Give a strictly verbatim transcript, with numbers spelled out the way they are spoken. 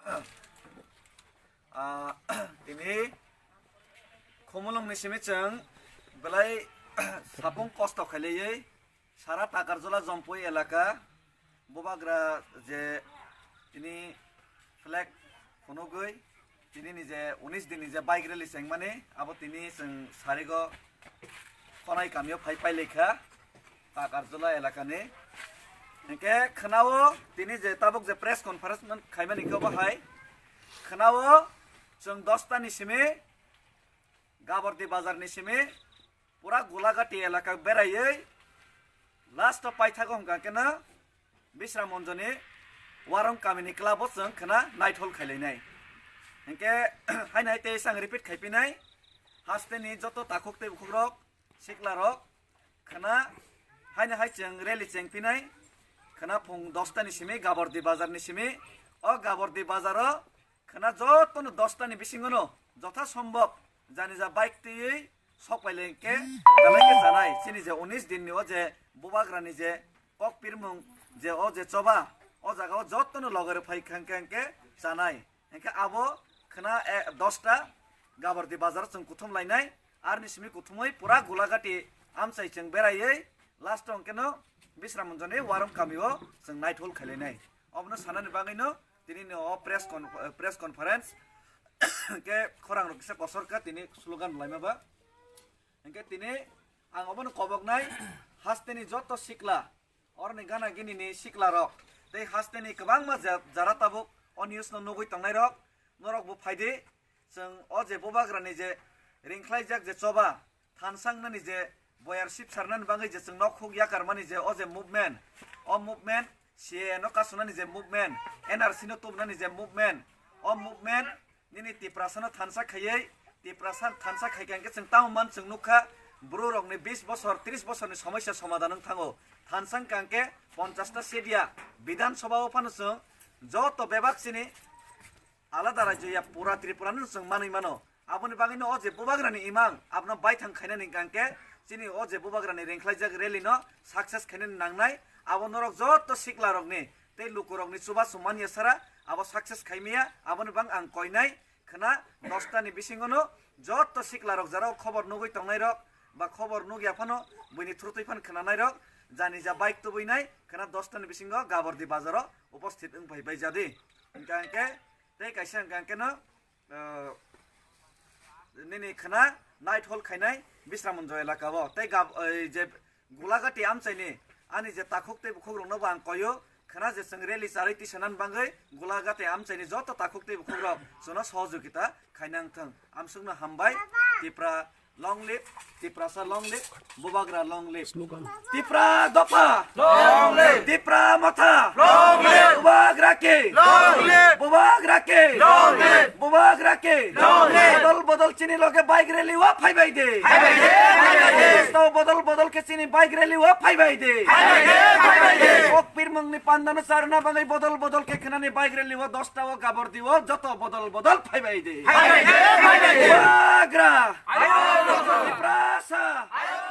Ah, tini Khumulwng ni simi chwng belai sapung kosto khailaiwi sara Takarjala Jompui elaka bubagra je tini flag phunugwi tini ni je unis din ni je bike rally chengmani abo tini chwng sarigo Khonai kamio phai pailai kha Takarjala elakani. Hinkhe khwnao tini je tabuk je press conference man-, khaimani khe obo hai. Khwnao chwng dosta ni simi Gabordi bazar ni simi pura Gulagati elaka beraiwi last o paithago hwnkha khe no Bisram Monjoni Warung kamini club o chwng khwna naithol khailainai. Hinkhe haino hai tei sang repeat khaipinai. Hasteni joto takhuk tei bukhukrok, siklarok, khwna haino hai chwng rally chengpinai. Khwna phung dosta ni simi Gabordi bazar ni simi. O Gabordi bazar o khwna jotono dosta ni bisingo no jotha sombhob jani ja bike twiwi sok pailai khe belai khe chanai. Chini je unis din ni o je bubagra ni je kok pirmung je o je choba o jaga o jotono logere phai kha hinkhe chanai. Hinkhe abo khwna, eh, dosta Gabordi bazar chwng kuthum lainai, arni simi kuthumwi pura Gulagati amchai chwng beraiwi last o hwnkhe no Bisram Monjoni Warung kamio chwng naithol khailainai. Obono sanani bagwino tini ni o press con-, eh, press conference hinkhe khorang rok kisa kosor kha tini slogan laima ba. Hinkhe tini ang obono koboknai hasteni joto sikla Oroni gana gini ni sikla rok tei hasteni kwbangma ja-, jara tabuk o news no nugwi tongnai rok norok bo phaidi. Chwng o je bubagra ni je ringkhlaijak je choba thansang nani je boyar sip sarnani bagwi je chwng nok huk yakar mani je o je movement, o movement C A A no kasunani je movement, N R C no tubunani je movement, o movement nini Tiprasano thansa khaiwi, Tiprasa thansa khaikha hinkhe chwng tamo man chwng nukha, bwrwrokni bis bosor, tris bosorni somoisa somadhan wng thango. Thansa wngkha hinkhe ponchasta sedia Bidhan Sabha o phano chwng joto bebak chini alada rajyo ya pura Tripura no chwng manwi mano. Aboni bagwino o je bubagrani imang abono baithang khainani hwnkha hinkhe chini o je bubagrani ringkhlaijak rally no success khainani nangnai. Abo norok joto siklarokni tei lukurokni chubachu manya sara abo success khaimaya, aboni bang ang koinai khwna dosta ni bisingo no joto sikla rok jara o khobor nugwi tongnai rok ba khobor nugya phano buini through twi phano khwnanai rok jani ja bike tubui nai khwna dosta ni bisingo Gabordi bazar o uposthit wng phai bai jadi. Hwnkha hwnkhe tei kaisa hwnkha hwnkhe no, eh, nini khwna night hall khainai Bisramonjo elaka o tei gab-, eh, je Gulagati amchaini ani je takhuk tei bukhukrokno bo ang koyo, khwna je chwng rally charwi tisanani bagwi Gulagati amchaini joto takhuk tei bukhukrok chwngno sohojogita khaina wngthwng. Amsukno hambai. Tipra long live, Tiprasa long live, Bubagra long live. Slogan. Tipra dopha long live, Tipra motha long live, Bubagra ki long live, Bubagra ki long live, Bubagra ki long live. Bodol bodol chini loge bike rally o phaibai de. Phaibai de, phaibai de. Tau bodol bodol ke chini bike rally o phaibai de. Phaibai de, phaibai de. Kok pirmung ni panda no charna bagwi bodol bodol ke khwnani bike rally o dosta o Gabordi o joto bodol bodol phaibai de. Phaibai de, phaibai de. Bubagra. Ayo. Tiprasa. Ayo.